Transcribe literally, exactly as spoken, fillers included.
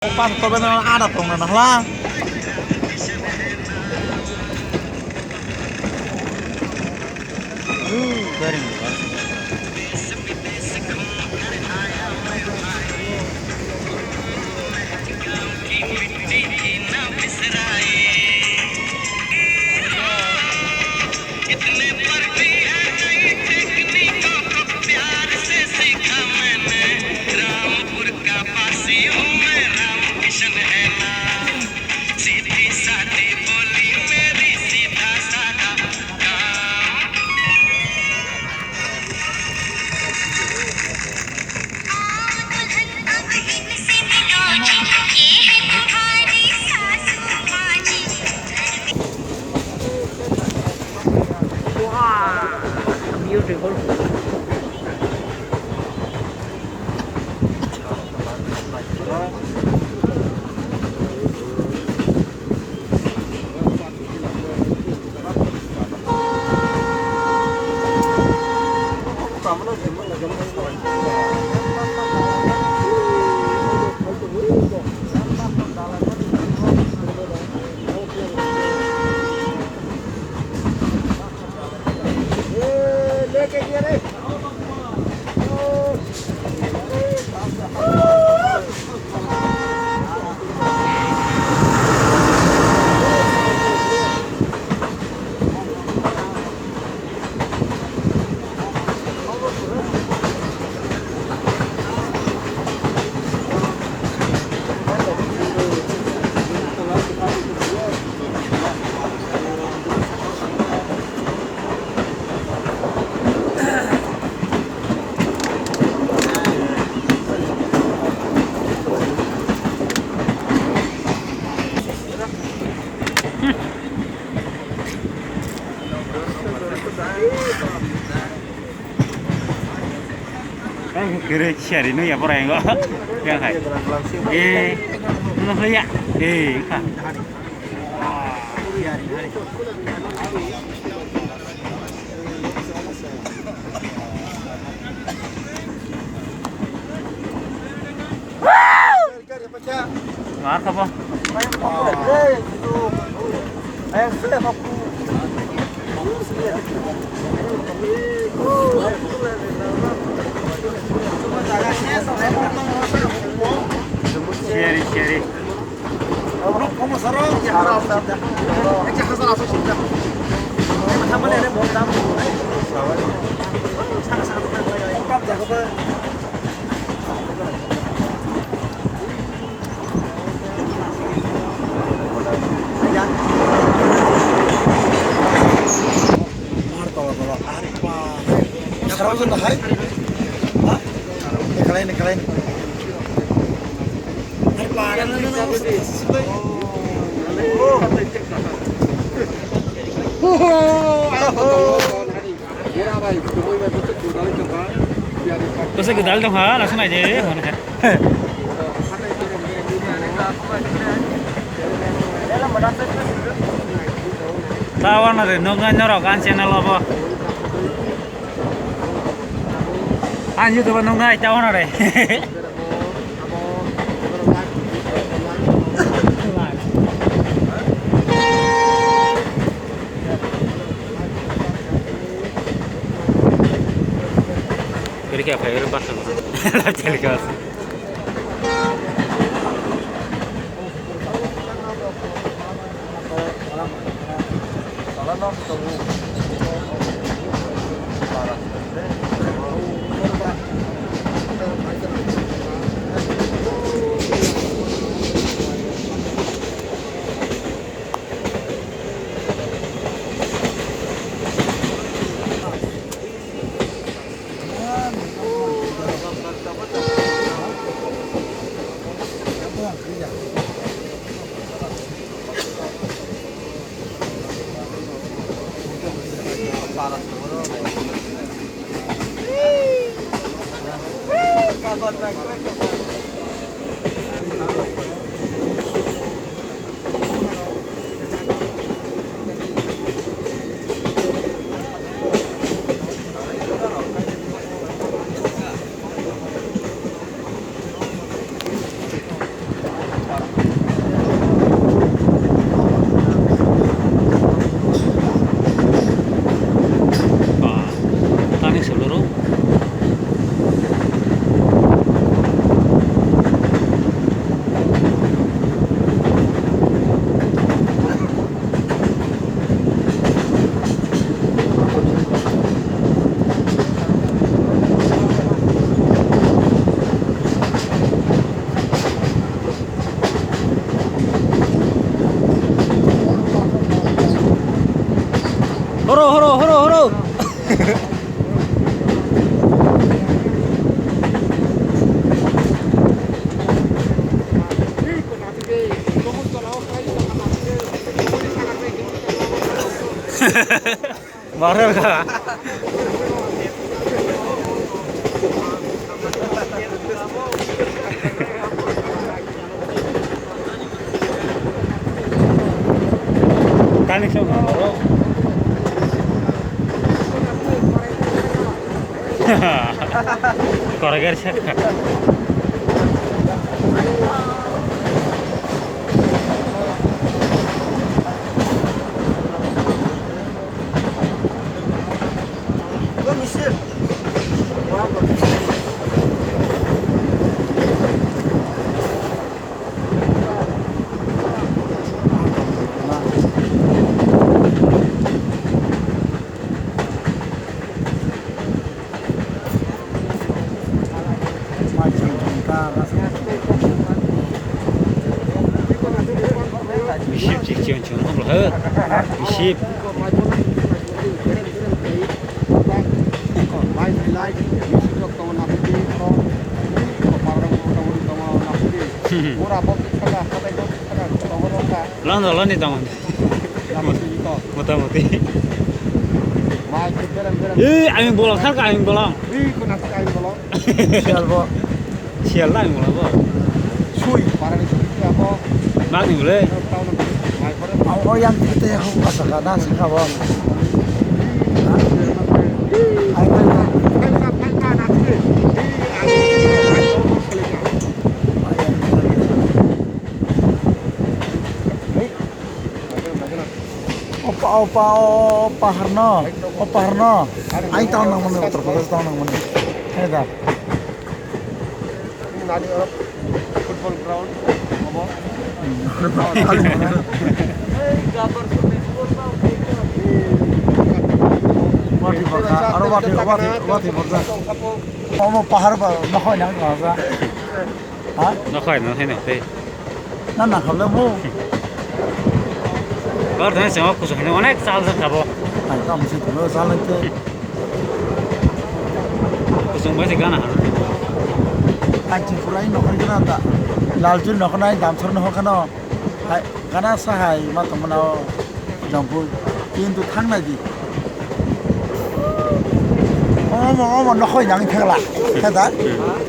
Pas tobe na ada tong na hla. Wow, beautiful. Kere siari no ya pora engo. Yang hai. Eh, no ya. Eh, ka. Mar khabo. Siari, siari. Sarao jona hai. Ha? Nikalai, nikalai. Hai, para na na na. Kose kedal dong ha, langsung aja. Tawana re, nuknai norok ang channel obo. Ang YouTube nuknai tawana re. Kiri kya phai, kiri bus. Chali kya bus. Horo, horo, horo, horo. Marah ka. Tani song bro. Koragar saka. Misip chik chion chion tong bro. Misip. Lon lon ni tong. Motamoti. Eh, ayung bolong, sar ka ayung bolong. Sial bo. Sial na ayung bolong bo. Sui. Mak ni bole. Ang o yang tete ho ka saka na saka bo. Ha? Ayung bolong. Opa, opa, o pahar no, o pahar no. Aing tang nang mani, Uttar Pradesh tang nang mani. Hai da. Nani oro football ground, obo. Wati baka, aro wati, wati, wati borja. Omo pahar ba, nokhoi nang borja. Ha? Nokhai, nokhai, nokhai. Na, na, khablai mo. Bar dhani sengok kuchuk hino onek chal jak sabo. Ang tamo si tulo chal nai te. Kuchuk bai se gana hano. Ang Tripura ni nokhai gana ta. Lalchul nokhai nai, Damsor nokhai khano. Hai, gana sa hai, ma tongmana o. Jampui. Kintu thang nai di. Omo, omo, nokhoi nang thangla. Khe da?